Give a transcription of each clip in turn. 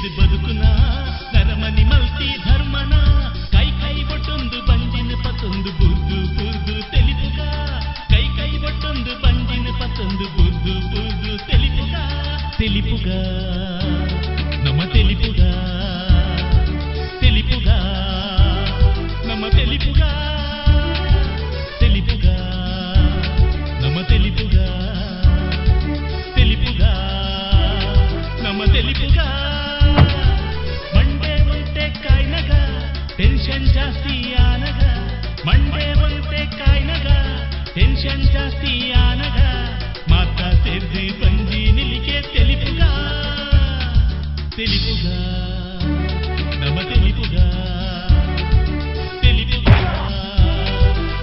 ಸೇರ್ದು ಬದುಕುನ ನರಮನಿ ಮಲ್ತಿ ಧರ್ಮನ ಕೈ ಕೈ ಬೊಟ್ಟೊಂದು ಬಂಜಿನ ಪತ್ತೊಂದು ಬುರ್ದು ಬುರ್ದು ತೆಲಿಪುಗ ಕೈ ಕೈ ಬೊಟ್ಟೊಂದು ಬಂಜಿನ ಪತ್ತೊಂದು ಬುರ್ದು ಬುರ್ದು ತೆಲಿಪುಗ ತೆಲಿಪುಗ ನಮ್ಮ ತೆಲಿಪುಗ ತೆಲಿಪುಗ ನಮ್ಮ ತೆಲಿಪುಗ ತೆಲಿಪುಗ ನಮ್ಮ ತೆಲಿಪುಗ ತೆಲಿಪುಗ ನಮ್ಮ ತೆಲಿಪುಗ ಮಂಡೆ ಒಂತೆ ಕಾಯ್ನಗ ಟೆನ್ಷನ್ ಜಾಸ್ತಿ ಆನಗ ಮಂಡೆ ಒಂತೆ ಕಾಯ್ನಗ ಟೆನ್ಷನ್ ಜಾಸ್ತಿ ಆನಗ ಮಾತಾ ಸೇರ್ದು ಬಂಜಿ ನಿಲಿಕೆ ತೆಲಿಪುಗ ತೆಲಿಪುಗ ನಮ್ಮ ತೆಲಿಪುಗ ತೆಲಿಪುಗ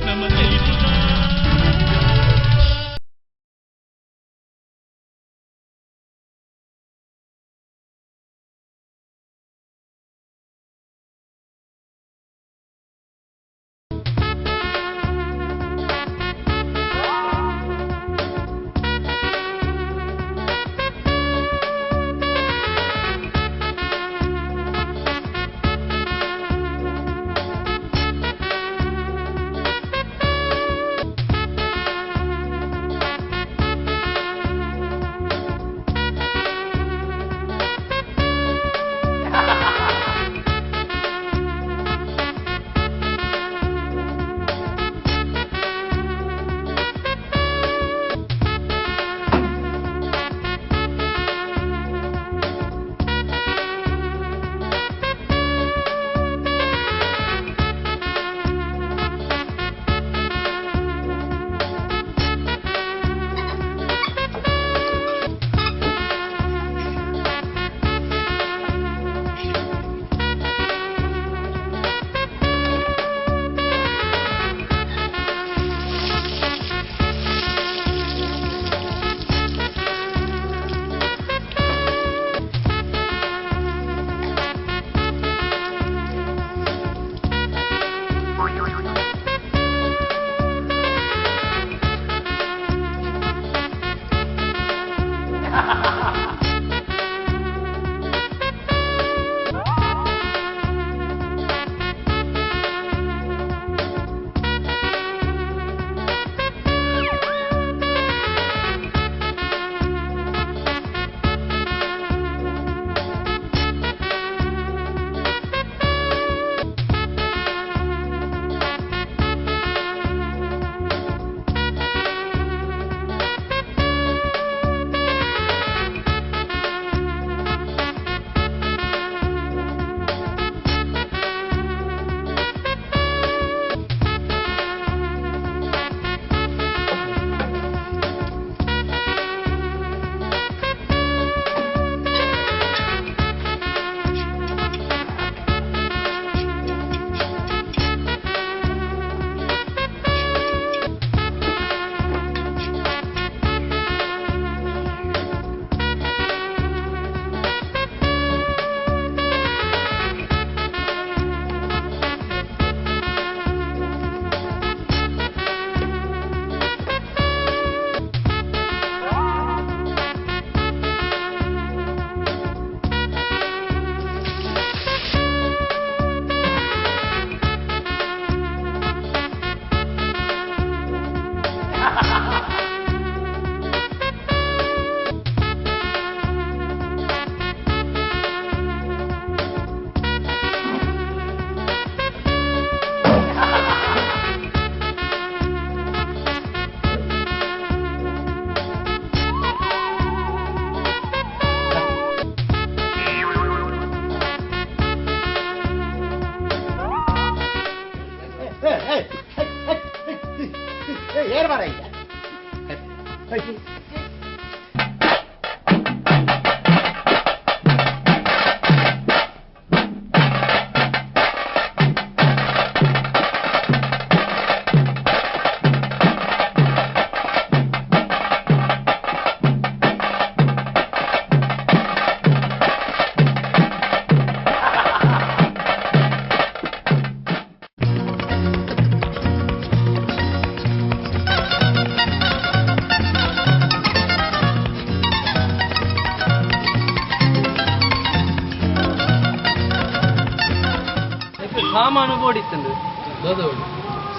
ನಮ್ಮ ತೆಲಿಪುಗ.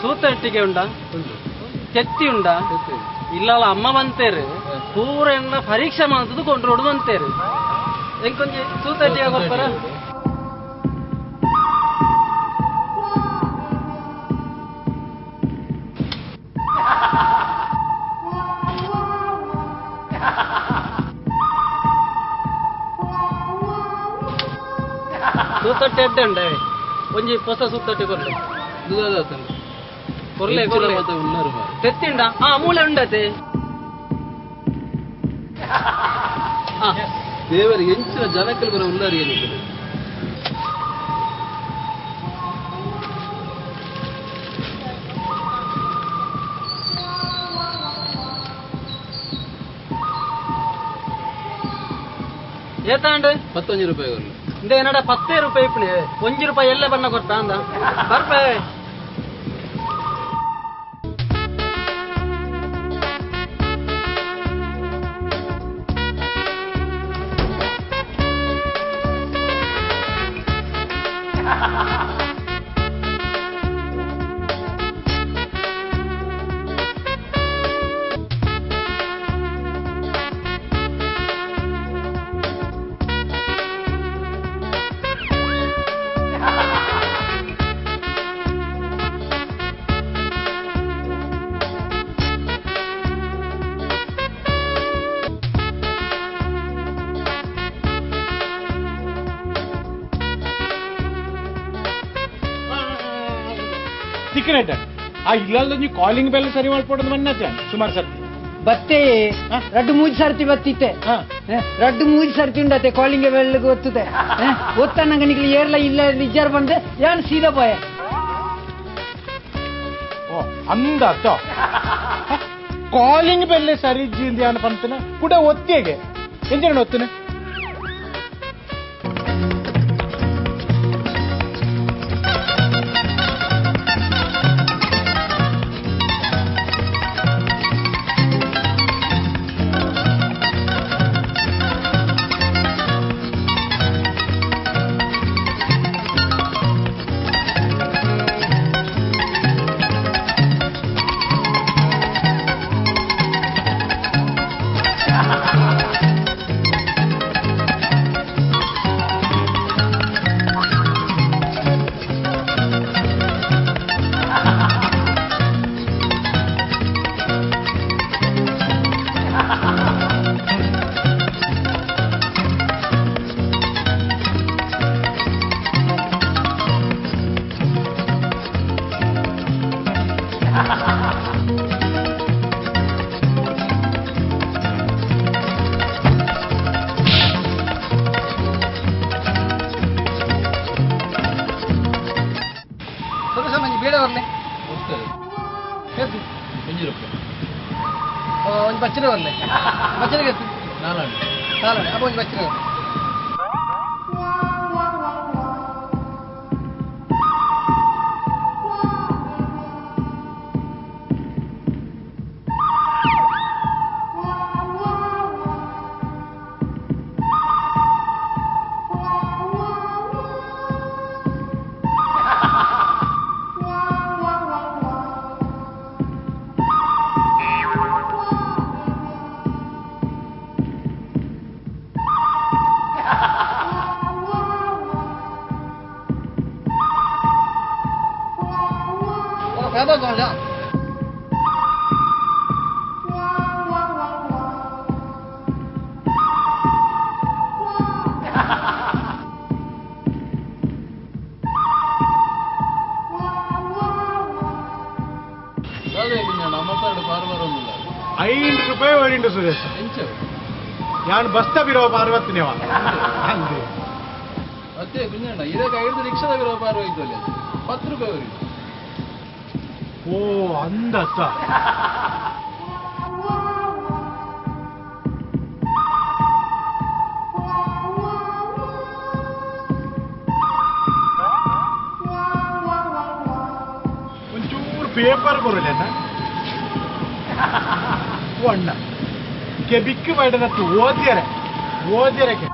ಸೂತಟ್ಟಿಗೆ ಉಂಡಾ? ತೆತ್ತಿ ಉಂಡಾ? ಇಲ್ಲ ಅಮ್ಮ ಬಂತೇರು ಪೂರ ಎಣ್ಣ ಪರೀಕ್ಷೆ ಮಾಡ್ತದ್ದು ಕೊಂಡ್ರೋಡು ಬಂತೇರು. ಎಂಕೊಂಜಿ ಸೂತಟ್ಟಿಗೆ ಕೊರ್ಪರ? ಸೂತಟ್ಟೆ ಎಡ್ಡೆ ಉಂಡೆ ಒಂಜಿ ಹೊಸ ಸೂತಟ್ಟೆ ಕೊರ್ಲೆ. ಕೊರ್ಲೆ ಕೊರ್ಲೆ. ತೆತ್ತಿಂಡ? ಹಾ ಮೂಳೆ ಉಂಡತೆ. ದೇವರಿಗೆ ಹೆಂಚಿನ ಜನಕ್ಕಲ್ ಬರೋ ಉಳ್ಳಾರಿ ಏನಿದೆ? ಏತಾಂಡು? 11 ರೂಪಾಯಿ ಕೊರ್ಲೆ. ಇಂದ ಏನಡ 10 ರೂಪಾಯಿ ಇಪ್ಪಣೆ 1 ರೂಪಾಯಿ ಎಲ್ಲ ಬಣ್ಣ ಕೊರ್ಪ ಅಂದ ಬರ್ಪೆ. ಆ ಇಲ್ಲ ನೀವು ಕಾಲಿಂಗ್ ಬೆಲ್ ಸರಿ ಮಾಡ್ಕೊಡೋದು ಮನ್ನತ್ತೆ ಸುಮಾರು ಸರ್ತಿ ಬತ್ತೆ ರಡ್ಡು ಮೂಜಿ ಸರ್ತಿ ಬತ್ತಿತ್ತೆ. ರಡ್ಡು ಮೂಜಿ ಸರ್ತಿ ಉಂಡತೆ ಕಾಲಿಂಗ್ ಬೆಲ್ ಗೊತ್ತದೆ. ಒತ್ತಣ್ಣಂಗ ನಿಕ್ಲಿ ಏರ್ಲ ಇಲ್ಲ ನಿಜಾರ್ ಬಂದೆ ಯಾನ್ ಸೀದಾ ಪೋಯ. ಓ ಅಂದ ಕಾಲಿಂಗ್ ಬೆಲ್ ಸರಿ ಇಜ್ಜಿ ಅನ್ ಪಂತನ ಕೂಡ ಒತ್ತಿಗೆ ಎಂಜನ ಒತ್ತನೆ. ಒಂಜಿ ಬಚ್ಚನೆ ಬರ್ಲೆ. ಬಚ್ಚನೆಗೆ ಎಷ್ಟು? ನಾಲ್ಕು ನಾಲ್ಕು. ಅಪ್ಪ ಒಂಜಿ ಬಚ್ಚನೆ ಬರ್ಲೆ. ಐನೂರು ರೂಪಾಯಿ ಒಳ್ಳಿಂಡು ಸುರೇಶ್. ನಾನು ಬಸ್ತ ಬಿರೋ ಪಾರ್ವತಿನೇವ ಅದೇ ಕುಂಜಣ್ಣ ಇದಕ್ಕೆ ಐದು ರಿಕ್ಷಾದ ಬಿರೋ ಪಾರ್ವತಿ 10 ರೂಪಾಯಿ ಅವರಿಗೆ. ಓ ಅಂದತ್ತ. ಒಂಚೂರು ಪೇಪರ್ ಬರಲ್ಲ ಅಣ್ಣ ಕೆಬಿಕ್ ಬೇಡದತ್ತು ಓದ್ಯರೆ ಓದ್ಯರಕ್ಕೆ.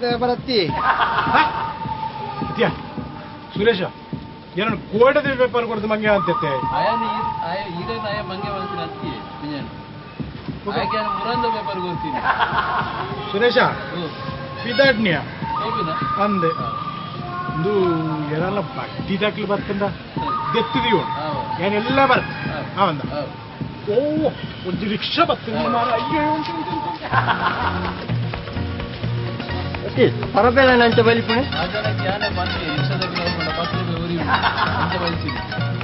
ಪೇಪರ್ ಅತ್ತಿ ಸುರೇಶ ಏನನ್ನು ಕೋಟದ ಪೇಪರ್ ಕೊಡ್ದು ಮಂಗೆ ಅಂತತೆ ಆಯ ಮಂಗೆ ಮಾಡ್ತೀನಿ ಅತ್ತಿ ಮುರಂದ ಪೇಪರ್ ಕೊಡ್ತೀನಿ ಸುರೇಶ ಪಿದಾಡ್ನಿಯ ಅಂದೆ ಒಂದು ಏನೆಲ್ಲ ಬಡ್ಡಿ ದಾಖಲೆ ಬರ್ತಂದ ದೆತ್ತಿದೀವ ಏನೆಲ್ಲ ಬರ್ತ ಅವಂದ ಓ ಒಂದು ರಿಕ್ಷಾ ಬರ್ತದೆ ಅಯ್ಯೋ ಪರಬೇಡ ಅಂಚ ಬಲಿಪುಣೆ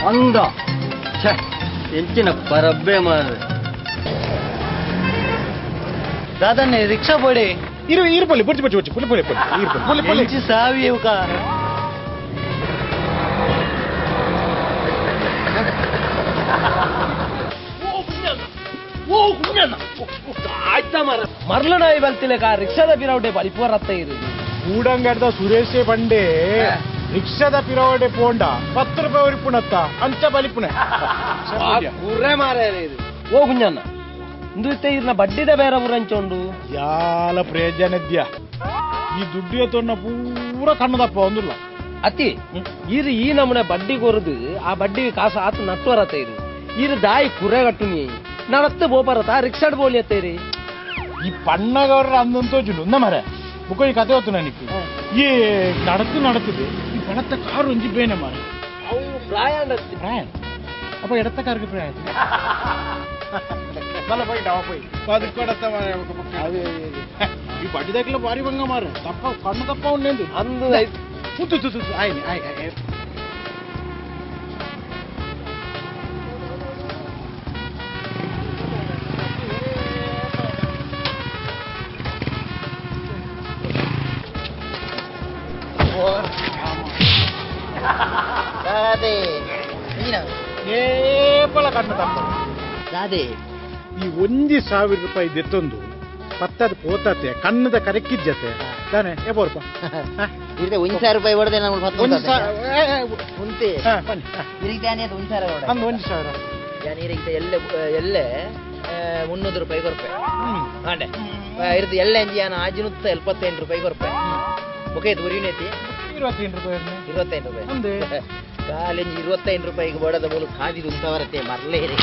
ಅಂದ ಎಂಚಿನ ಪರಬ್ಬೆ ಮಾರ ದಾದನ್ನೇ ರಿಕ್ಷಾ ಬೋಡಿ ಇರು ಇರು ಪೊಲಿ ಬೊಚ್ಚು ಬೊಚ್ಚು ಬೊಚ್ಚು ಪೊಲಿ ಪೊಲಿ ಪೊಲಿ ಇರು ಪೊಲಿ ಪೊಲಿ ಎಂಚಿ ಸಾವಿ ಇವ್ಕ ಓ ಕುഞ്ഞಣ್ಣ ಆಯ್ತಾ ಮಾರ ಮರ್ಲನಾಯಿ ಬಲ್ತಿಲೆಕ ರಿಕ್ಷಾದ ಪಿರವಡೆ ಬಲಿಪುವರತ್ತ ಇರು ಕೂಡಂಗಡ್ದ ಸುರೇಶೇ ಬಂಡೆ ರಿಕ್ಷಾದ ಪಿರವಡೆ ಪೋಂಡ 10 ರೂಪಾಯಿ ಉರಿಪುಣತ್ತ ಅಂಚ ಬಲಿಪುಣೆ ಕುರ್ರೆ ಮಾರ ಇದು ಓ ಕುഞ്ഞಣ್ಣ ಇಂದು ಇರ್ನ ಬಡ್ಡಿದ ಬೇರೆ ಊರಂಚೊಂಡು ಯಾಲ ಪ್ರಯೋಜನ ಇದ್ಯಾ ಈ ದುಡ್ಡಿಯ ತೊನ್ನ ಪೂರ ಕಣ್ಣದಪ್ಪ ಒಂದುಲ್ಲ ಅತಿ ಇರು ಈ ನಮೂನೆ ಬಡ್ಡಿ ಕೊರದು ಆ ಬಡ್ಡಿ ಕಾಸು ಆತು ನಟ್ಟುವರತ್ತ ಇರು ಇರು ದಾಯಿ ಕುರೆ ಕಟ್ಟು ನೀ ನಡತ್ತು ಬೋಪರತ್ತ ರಿಕ್ಷಾಡ್ ಬೋಲಿ ಅತ್ತೇರಿ ಈ ಪಣ್ಣಗವ್ರ ಅಂದಂತೋಜುಂಡು ಉಂದ ಮರೆ ಬುಕ್ಕ ಈ ಕತೆ ಹೊತ್ತು ನನಗೆ ಈ ನಡತು ನಡತದೆ ಈ ಪಣತ್ತ ಕಾರು ಒಂಜಿ ಬೇನೆ ಮಾರೆ ಅವು ಪ್ರಾಯ ಪ್ರಾಯ ಅಪ್ಪ ಎಡತ್ತ ಕಾರಿಗೆ ಪ್ರಾಯ ಬಲ ಪೋಯಿ ಡಾವ ಪೋಯಿ ಬದುಕೊಡತ್ತ ಮಾರೆ ಈ ಬಡ್ಡಿ ದಾಖಲೆ ಭಾರಿ ಭಂಗ ಮಾರೆ ತಪ್ಪ ಕಣ್ಣು ತಪ್ಪ ಉಂಡೇಂದು ಅಂದು ತುತ್ತು ತುತ್ತು ಆಯ್ನಿ ಆಯ್ ಆಯ್ ಏಪಲ ಕಣ್ಣು ತಪ್ಪ ದಾದೆ ಈ 1,000 ರೂಪಾಯಿ ದೆತ್ತೊಂದು ಪತ್ತದ ಪೋತತೆ ಕಣ್ಣದ ಕರೆಕ್ಕಿಜ್ಜತೆ ತಾನೆ ಏ ಬೋರ್ಪ ಇರ್ದೆ 1,000 ರೂಪಾಯಿ ಹೊಡೆದೆ ನಾವು ಉಂತೆ ಇರಿಗ್ದಾನೆ 1,000 ಅಂದು 1,000 ನೀರಿಗೆ ಎಲ್ಲ ಎಲ್ಲ 300 ರೂಪಾಯಿ ಕೊರ್ಪೆ ಆಂಡೆ ಇರ್ದು ಎಲ್ಲ ಎಂಜಿ ಯಾನ ಆಜಿನುತ್ತ 78 ರೂಪಾಯಿ ಕೊರ್ಪೆ ಓಕೆ ಇದು ಉರಿನೈತಿ 28 ರೂಪಾಯಿ 28 ರೂಪಾಯಿ ಕಾಲೆಂಜಿ 28 ರೂಪಾಯಿಗೆ ಬಡದ ಮೂಲಕ ಹಾದಿದು ಉಂಟವರತೆ ಮರಲೇ ಇರಿ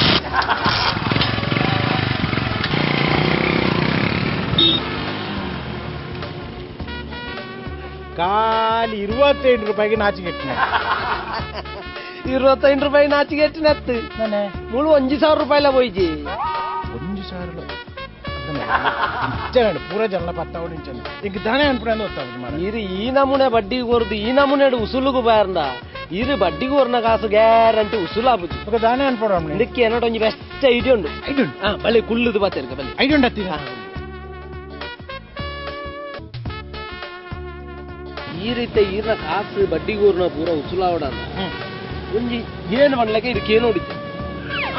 ಖಾಲಿ 28 ರೂಪಾಯಿಗೆ ನಾಚಿಗೆಟ್ಟಿನ 28 ರೂಪಾಯಿ ನಾಚಿಗೆಟ್ಟಿನತ್ತು ಮುಳು 1,000 ರೂಪಾಯಿಲ ಪೋಯ್ಜಿ 1,000 ಪೂರ ಜನ ಪತ್ತಾವಡಿ ಈಗ ದಾನೆ ಅನ್ಪುಣ ಇರು ಈ ನಮೂನೆ ಬಡ್ಡಿ ಕೊರದು ಈ ನಮೂನೆ ಉಸುಲುಗು ಬಾರ್ದ ಇರು ಬಡ್ಡಿ ಕೊರ್ನ ಕಾಸು ಗ್ಯಾರಂಟಿ ಉಸುಲಾಬುಜಿ ದಾನೆ ಅನ್ಪುಣ ಇದಕ್ಕೆ ಏನೋ ಒಂಜಿ ಬೆಸ್ಟ್ ಐಡಿಯಾ ಉಂಡು ಐಡಿಯಾ ಉಂಡು ಬಲೆ ಕುಳ್ಳುದು ಬಾತಿರ್ಕ ಬಲೆ ಐಡಿಯಾ ಉಂಡು ಅತ್ತಿ ಈ ರೀತಿ ಈರ್ನ ಕಾಸು ಬಡ್ಡಿ ಕೂರ್ನ ಪೂರ ಉಸುಲಾವಡ ಒಂಜಿ ಏನು ಪಣ್ಲಕ್ಕೆ ಇದಕ್ಕೆ ನೋಡಿತ್ತು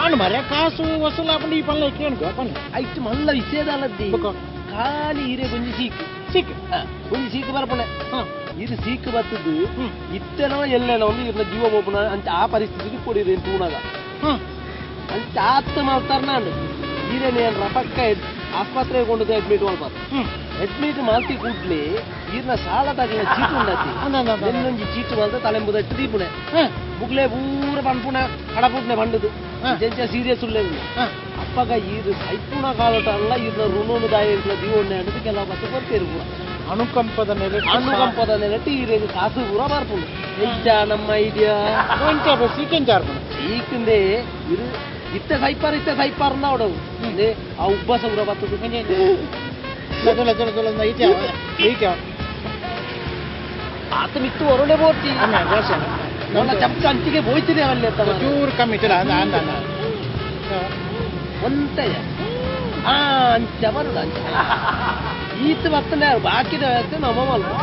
ಆನು ಮರೆ ಕಾಸು ವಸೂಲಾಪಂಡು ಈ ಪಣ್ಲಕ್ಕೆ ಏನು ಪಣ್ಣ ಐಟ್ ಮಲ್ಲ ವಿಷಯದಲ್ಲದ್ದಿ ಖಾಲಿ ಈರೆ ಒಂಜಿ ಸೀಕ್ ಸೀಕ್ ಒಂಜಿ ಸೀಕ್ ಬರ್ಪಣೆ ಇದು ಸೀಕ್ ಬತ್ತದ್ದು ಇತ್ತನೋ ಎಲ್ಲೇನೋ ಒಂದು ಇರ್ನ ಜೀವ ಬೋಪುಣ ಅಂತ ಆ ಪರಿಸ್ಥಿತಿಗೆ ಕೊಡಿರಿ ತೂಣಾಗ ಅಂತ ಆತ್ತ ಮಾಡ್ತಾರ ನಾನು ಈರೇನೆ ರಪಕ್ಕ ಆಸ್ಪತ್ರೆಗೆ ಕೊಂಡು ಅಡ್ಮಿಟ್ ಮಾಡ್ಬಾರ್ದು ಅಡ್ಮಿಟ್ ಮಾಡ್ತಿ ಕೂಡ್ಲಿ ಈರ್ನ ಸಾಲ ತಗಲ ಚೀಟು ಉಂಡತಿ ಇನ್ನೊಂಜಿ ಚೀಟು ಮಾಡ್ದ ತಲೆಂಬುದಟ್ಟು ದೀಪುಣೆ ಮುಗ್ಲೆ ಪೂರ ಪನ್ಪುಣ ಕಡಪುಟ್ನೆ ಬಂಡದು ಜಂಚ ಸೀರಿಯಸ್ ಉಳ್ಳೆ ಅಪ್ಪಗ ಈರು ಸೈಪುಣ ಕಾಲಟ ಅಲ್ಲ ಈರ್ನ ಋಣೋನು ದಾಯ ದೀವೊಣ್ಣೆ ಅನ್ನೋದು ಕೆಲವು ಬತ್ತು ಕೊಡ್ತೇರು ಪೂರ ಅನುಕಂಪದ ನೆಲೆ ಅನುಕಂಪದ ನೆಲೆಟ್ಟು ಈರೇಗ ಕಾಸು ಪೂರ ಬರ್ಪುಂಡು ಎಂಚ ನಮ್ಮ ಐಡಿಯಾ ಸೀಕಂದೆ ಇರು ಇತ್ತ ಸೈಪಾರ್ ಇತ್ತ ಸೈಪಾರ್ ಅವಡವು ಆ ಉಬ್ಬಸ ಪೂರ ಬರ್ತದೆ ಆತ ಮಿತ್ತು ಹೊರಡೆ ಬೋರ್ತಿ ನನ್ನ ಚಮಚ ಅಂಚಿಗೆ ಬೋಯ್ತಿದೆ ಅಲ್ಲಿ ಚೂರು ಕಮ್ಮಿ ಚಲ ಒಂತೆಯ ಆ ಅಂಚ ಬರುದು ಅಂಚ ಈತ ಬರ್ತನೆ ಬಾಕಿದ ವ್ಯವಸ್ಥೆ ನಮ್ಮ ಮಲ್ಪ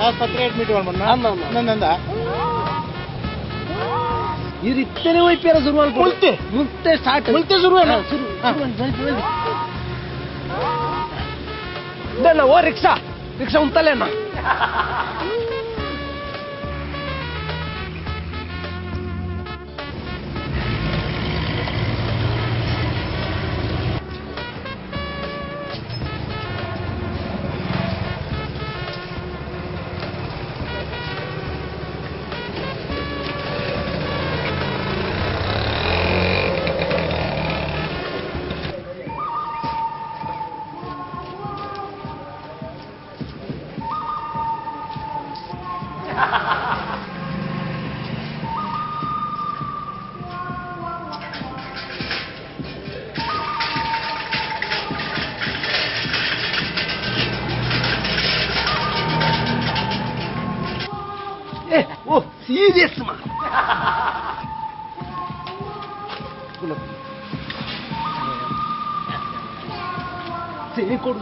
ಆಸ್ಪತ್ರೆ ಅಡ್ಮಿಟ್ ಮಾಡ್ಬಣ್ಣ ಈ ಇತ್ತನೇ ಹೋಯ್ಪಿಯಾರ ಶುರು ಮುಲ್ತೆ ಮುಲ್ತೆ ಸ್ಟಾರ್ಟ್ ಮುಲ್ತೆ ಶುರು ಶುರು ಇದನ್ನ ಓ ರಿಕ್ಷಾ ರಿಕ್ಷಾ ಉಂತಲೇ ಅಣ್ಣ ಸೀರಿಯಸ್ ಮಾ ಕೊಡು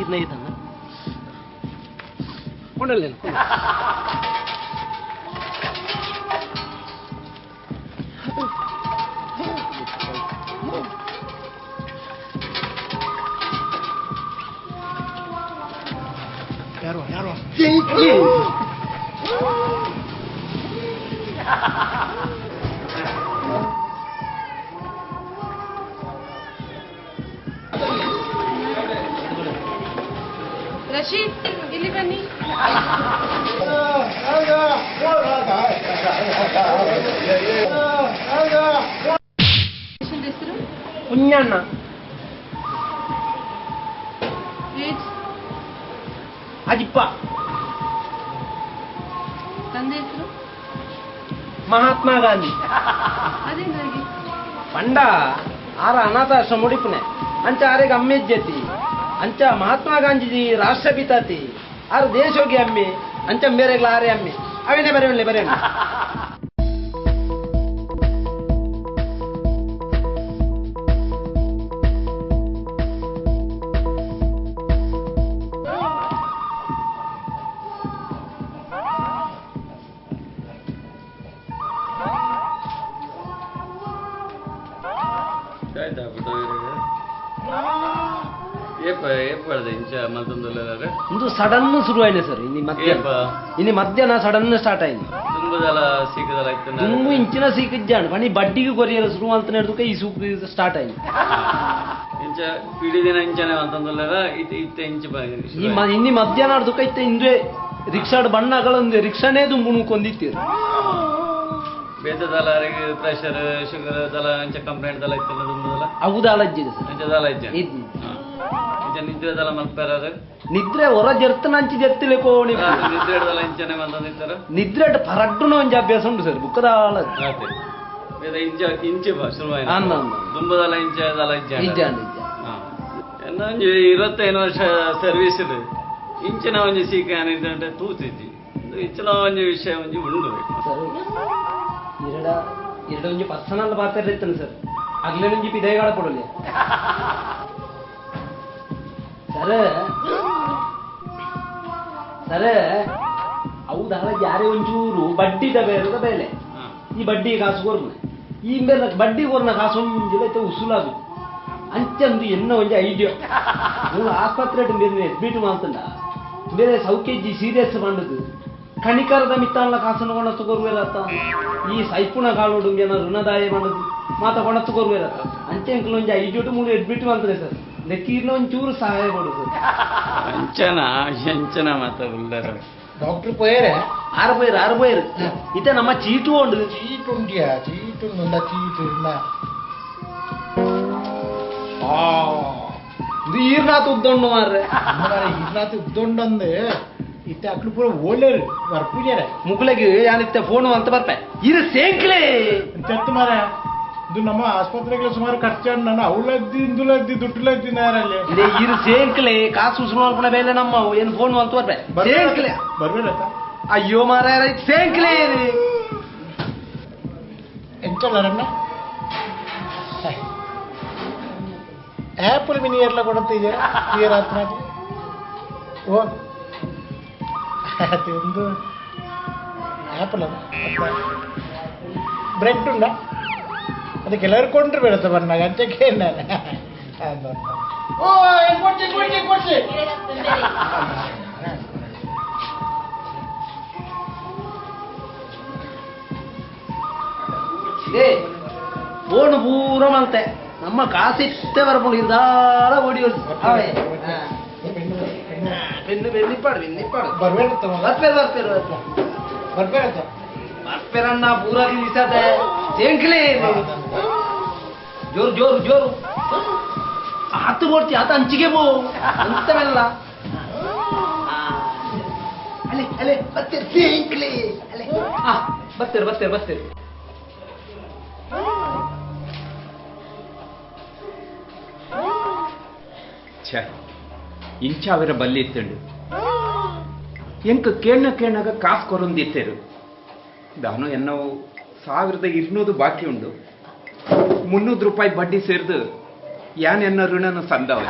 ಇದನ್ನ ಇದನ್ನ ಕೊಂಡಲ್ಲೇನು ಯಾರು ಯಾರು ರಶೀದ್ ಇಲ್ಲಿ ಬನ್ನಿ. ಹೆಸರು? ಪುಣ್ಯಣ್ಣ. ಏಜ್? ಅಜಿಪ್ಪ. ತಂದೆ ಹೆಸರು? ಮಹಾತ್ಮ ಗಾಂಧಿ. ಅದೇನಾಗಿ? ಪಂಡ ಆರ ಅನಾಥಾಶ್ರಮ ಮುಡಿಪುನೆ ಅಂಚ ಆರೆಗೆ ಅಮ್ಮೆಜ್ಜತಿ ಅಂಚ ಮಹಾತ್ಮ ಗಾಂಧೀಜಿ ರಾಷ್ಟ್ರಪಿತಾತಿ ಆರು ದೇಶೋಗಿ ಅಮ್ಮಿ ಅಂಚ ಮೇರೆಗ್ಲ ಆರೆ ಅಮ್ಮಿ ಅವೇನೆ ಬರೆಯಲಿ ಬರೆಯೋಣ. ಇಂದು ಸಡನ್ ಶುರು ಆಯ್ನೆ ಸರ್. ಇನ್ನು ಮಧ್ಯಾಹ್ನ ಇನ್ನು ಮಧ್ಯಾಹ್ನ ಸಡನ್ ಸ್ಟಾರ್ಟ್ ಆಯ್ತು. ದುಂಬು ಇಂಚಿನ ಸೀಕಿದ್ದಾಣ ಬನ್ನಿ ಬಡ್ಡಿಗೆ ಕೊರಿಯಲ್ಲ ಶುರು ಅಂತ ಹಿಡಿದಕ್ಕೆ ಈ ಸೂಕ್ ಸ್ಟಾರ್ಟ್ ಆಯ್ತು. ಇನ್ನು ಮಧ್ಯಾಹ್ನ ಹಿಡ್ದಕ್ಕೆ ಇತ್ತ ಹಿಂದೆ ರಿಕ್ಷಾಡ್ ಬಣ್ಣಗಳೊಂದು ರಿಕ್ಷಾನೇ ದುಂಬು ನುಕ್ಕೊಂಡಿತ್ತೀರು. ಪ್ರೆಷರ್ ಶುಗರ್ ಕಂಪ್ಲೇಂಟ್ ಹೌದು ಅಲಜ್ಜಿದೆ ಸರ್. ನಿದ್ರೆ ದಲ ಮಲ್ಪೆರಾರು ನಿದ್ರೆ ಹೊರ ಜರ್ತನ ಅಂಚಿ ಜರ್ತಿಲೆ ಕೋಣಿ ನಿದ್ರೆ ದಲ ಇಂಚನೆ ಮಂದಿತ್ತಾರೆ. ನಿದ್ರೆ ಪರಡ್ಡುನ ಒಂಜಿ ಅಭ್ಯಾಸ ಉಂಟು ಸರ್. ಬುಕ್ಕದ ಇಂಚ ಇಂಚು ಶುರುವಾಯ್ತು ದುಂಬದಲ ಇಂಚ ದಲ ಇಂಚ ಎನ್ನ ಒಂಜಿ 25 ವರ್ಷ ಸರ್ವಿಸ್ ಇಂಚಿನ ಒಂಜಿ ಸೀಕ ಏನಿದೆ ತೂತಿದ್ದಿ ಇಂಚಿನ ಒಂಜಿ ವಿಷಯ ಒಂಜಿ ಉಂಡು ಸರ್. ಎರಡ ಎರಡ ಒಂಜಿ ಪರ್ಸನಲ್ ಪಾತ್ರ ಇರ್ತಾನೆ ಸರ್. ಅಗ್ಲೇ ಒಂಜಿ ಪಿದೈಗಾಡ ಕೊಡಲಿ ಸರ್. ಸರ್ ಹೌದಲ್ಲ ಯಾರೇ ಒಂಚೂರು ಬಡ್ಡಿದ ಬೇರೆ ಬೇಲೆ ಈ ಬಡ್ಡಿ ಕಾಸು ಕೊರ್ನ ಈ ಮೇಲೆ ಬಡ್ಡಿ ಕೊರ್ನ ಕಾಸು ಒಂಜಿಲ್ಲ ಉಸುಲಾಗು ಅಂಚಂದು ಎನ್ನ ಒಂಜಿ ಐಡಿಯಾ. ನೀವು ಆಸ್ಪತ್ರೆ ಬೇರೆ ಅಡ್ಮಿಟ್ ಮಾಡ್ತಂಡ ಬೇರೆ ಸೌಖ್ಯಜ್ಜಿ ಸೀರಿಯಸ್ ಬಂದದ್ದು ಕಣಿಕರದ ಮಿತ್ತಾನ್ಲ ಕಾಸನ್ನು ಕೊಣತ್ತು ಕೊರುವೆರತ್ತ ಈ ಸೈಪುಣ ಕಾಲೋಡು ಏನ ಋಣದಾಯ ಮಾಡೋದು ಮಾತ ಕೊಣತ್ತು ಕೊರುವೆರತ್ತ ಅಂಚೆ ಅಂಕಲ್ ಒಂಜಿ ಐಡಿಯೋಟು ಮೂರು ಅಡ್ಮಿಟ್ ಮಾಡ್ತಾರೆ ಸರ್. ಲೆಕ್ಕೀರ್ನ ಒಂಚೂರು ಸಹಾಯ ಕೊಡು ಸರ್. ಅಂಚನ ಅಂಚನ ಮಾತ ಉಳ್ಳಾರ ಡಾಕ್ಟರ್ ಪೋಯರೆ ಆರು ಪೋಯರು ಆರು ಪೋಯರು ಇತ್ತೆ ನಮ್ಮ ಚೀಟು ಉಂಡು. ಚೀಟು ಉಂಡಿಯಾ? ಚೀಟು ಉಂಡ ಚೀಟು ಇಲ್ಲ. ಇದು ಈರ್ನಾಥ್ ಉದ್ದಂಡು ಮಾರ್ರೆ. ಈರ್ನಾಥ್ ಉದ್ದಂಡು ಇತ್ತೆ ಅಕ್ಲು ಪೂರ ಓಲೇರು ಬರ್ಪೂಜಾರೆ ಮುಕ್ಲೆಗೆ ಯಾನಿತ್ತೆ ಫೋನ್ ಅಂತ ಬರ್ಪೆ ಇದು ಸೇಂಕ್ಲೆ ಚತ್ತು ಮಾರ. ಇದು ನಮ್ಮ ಆಸ್ಪತ್ರೆಗೆ ಸುಮಾರು ಖರ್ಚು ನಾನು ಅವಳದ್ದಿ ಇಂದುಲದ್ದಿ ದುಡ್ಡುಲದ್ದಿ ನಾರಲ್ಲಿ ಇದೇ ಇರು ಸೇಂಕ್ಲೆ ಕಾಸು ಉಸುರು ಬೇಲೆ ನಮ್ಮ ಏನು ಫೋನ್ ಅಂತ ಬರ್ಪೆ ಸೇಂಕ್ಲೆ ಬರ್ಬೇಡತ್ತ. ಅಯ್ಯೋ ಮಾರ ಸೇಂಕ್ಲೆ ಎಂಚಲ್ಲ ರಣ್ಣ ಆ್ಯಪಲ್ ಮಿನಿ ಎಲ್ಲ ಕೊಡುತ್ತಿದ್ದೀರಾ ರಾತ್ರಿ? ಓ ಒಂದು ಆ್ಯಪಲ್ ಅದ ಬ್ರೆಡ್ ಉಂಡ ಅದಕ್ಕೆ ಎಲ್ಲರೂ ಕೊಂಡ್ರು ಬೇಡತ್ತ ಬನ್ನಾಗ ಅಂಚಕ್ಕೆ ಓ ಕೊಡ್ಸಿ ಕೊಡ್ಸಿ ಕೊಡ್ಸಿ. ಫೋನ್ ಪೂರ ಮಲ್ತೆ ನಮ್ಮ ಕಾಸಿತ್ತೆ ಬರ್ಕೊಂಡು ಇರ್ದಾಳ ಓಡಿ ಬೆನ್ನು ಬೆನ್ನಿಪ್ಪಾಡು ಬೆನ್ನಿಪ್ಪಾಡು ಬರ್ಬೇಡ ಬರ್ಪೇರು ಬರ್ಪೇರು ಬರ್ಬೇಡ ಬರ್ಪೇರಣ್ಣ ಪೂರ ದಿವಸದೆ ಸೇಂಕ್ಲೆ ಜೋರು ಜೋರು ಜೋರು ಆತು ಕೊಡ್ತಿ ಆತ ಅಂಚಿಗೆ ಬೋ ಅಂತವೆಲ್ಲ ಅಲೆ ಅಲೆ ಬರ್ತೀರಿ ಸೇಂಕ್ಲೆ ಅಲೆ ಬರ್ತೀರಿ ಬರ್ತೀರಿ ಬರ್ತೀರಿ. ಛೇ ಇಂಚ ಅವರ ಬಲ್ಲಿ ಇತ್ತಂಡು ಎಂಕ್ ಕೇಣ ಕೇಣಗ ಕಾಸು ಕೊರೊಂದಿತ್ತೇರು ದಾನು ಎನ್ನವು 1200 ಬಾಕಿ ಉಂಡು 300 ರೂಪಾಯಿ ಬಡ್ಡಿ ಸೇರಿದು ಯಾನ್ ಎನ್ನ ಋಣನ ಸಂದವ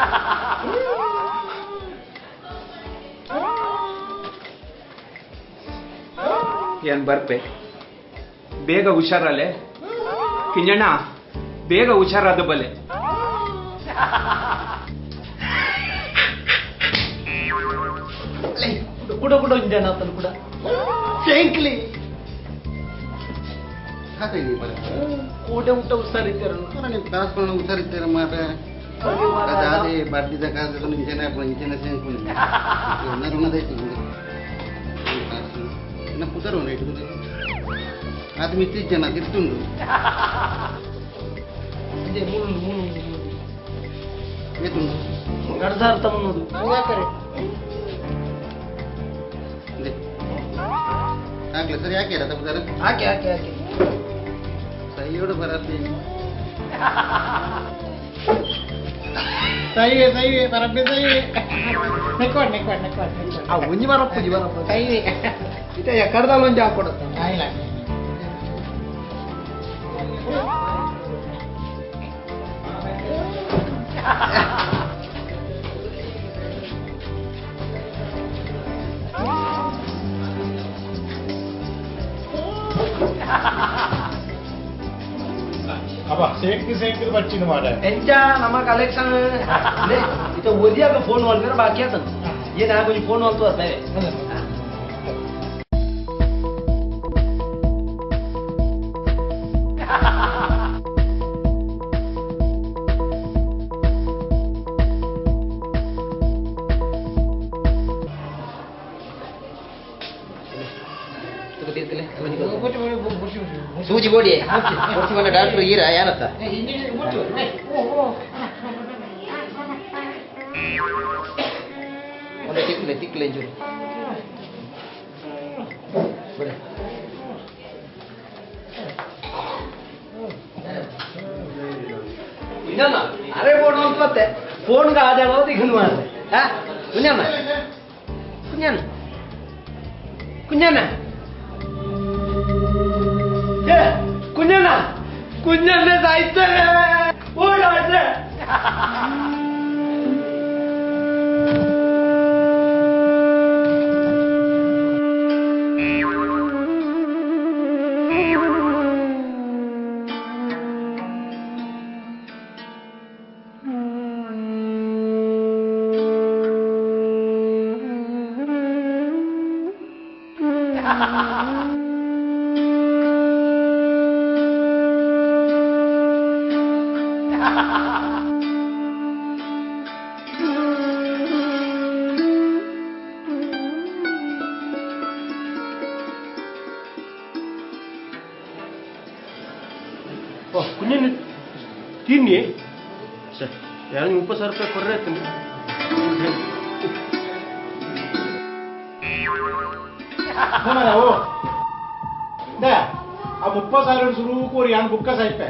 ಏನ್ ಬರ್ಪೆ ಬೇಗ ಹುಷಾರಲೆ ಕಿಂಜಣ್ಣ ಬೇಗ ಹುಷಾರಾದ ಬಲೆ ಕೂಡ ಕೂಡ ಇಂಜಣ್ಣ ಆತನು ಕೂಡ ಸೇಂಕ್ಲಿ ಕೋಟೆ ಊಟ ಹುಷಾರಿದ್ದಾರಲ್ಲ ಕಾಸು ಹುಷಾರಿದ್ದಾರೆ ಮಾತ್ರ ಅದೇ ಬಡ್ಡಿದ ಕಾಸು ಇಂಚನೆ ಇಂಚನೆ ಸೇಂಕು ಋಣದೈತಿ ಇನ್ನು ಪುದರು ಇಟ್ಟು ಅದು ಮಿತ್ತಿ ಜನ ತಿರ್ತುಂಡು ಏತುಂಡು 2000 ತಮ್ಮನೋದು ಹಾಕ್ಲಿ ಸರಿ ಯಾಕೆ ತಪ್ಪುದಾರ ಹಾಕಿ ಹಾಕಿ ಹಾಕಿ ಸೈಯೋಡು ಬರತ್ತೆ ಸೈವೆ ಸೈವೆ ಬರಬ್ಬೆ ಸೈವೆ ನೆಕ್ವಾಡ್ ನೆಕ್ವಾಡ್ ನೆಕ್ವಾಡ್ ಆ ಒಂಜಿ ಬರಪ್ಪು ಬರಪ್ಪ ಸೈವೆ ಇತ ಎಕ್ಕಡ್ದಲ್ಲ ಒಂಜಿ ಹಾಕೊಡತ್ತ ಆಯ್ಲ ಅಬ್ಬಾ ಸೇಕ್ ಸೇಕ್ ಬಚ್ಚಿನ ಮಾಡ ಎಂಚ ನಮ್ಮ ಕಲೆಕ್ಷನ್ ಇತ ಒದಿಯಾಗ ಫೋನ್ ಮಾಡ್ತಾರೆ ಬಾಕಿ ಆತನು ಏನು ಆಗೋಜಿ ಫೋನ್ ಮಾಡ್ತು ಅರ್ತೇವೆ ಸೂಜಿ ಬೋಡಿ ಬಂದ ಡಾಕ್ಟರ್ ಈರ ಏನತ್ತ ಒಂದು ತಿಕ್ಲೆ ತಿಕ್ಲೆ ಇಂಜೂರು ಕುഞ്ഞಣ್ಣ ಅರೆ ಫೋನ್ ಅಂತ ಮತ್ತೆ ಫೋನ್ಗೆ ಆದ ಈಗ ಮಾಡಿದೆ ಹಾ ಕುഞ്ഞಣ್ಣ ಕುഞ്ഞಣ್ಣ ಕುഞ്ഞಣ್ಣ ಕುഞ്ഞಣ್ಣ ಕುഞ്ഞಣ್ಣ ಸಾಯ್ತಾರೆ ಓಡಾಡ್ರೆ ಕುഞ്ഞಣ್ಣ ತಿನ್ನಿ ಸರ್ ಯಾರು 30,000 ರೂಪಾಯಿ ಕೊಡ್ರೆ ತಿನ್ನಿ ಆ 30,000 ಸುರು ಕೋರಿ ಯಾನ್ ಬುಕ್ಕ ಸಾಯ್ಪೆ.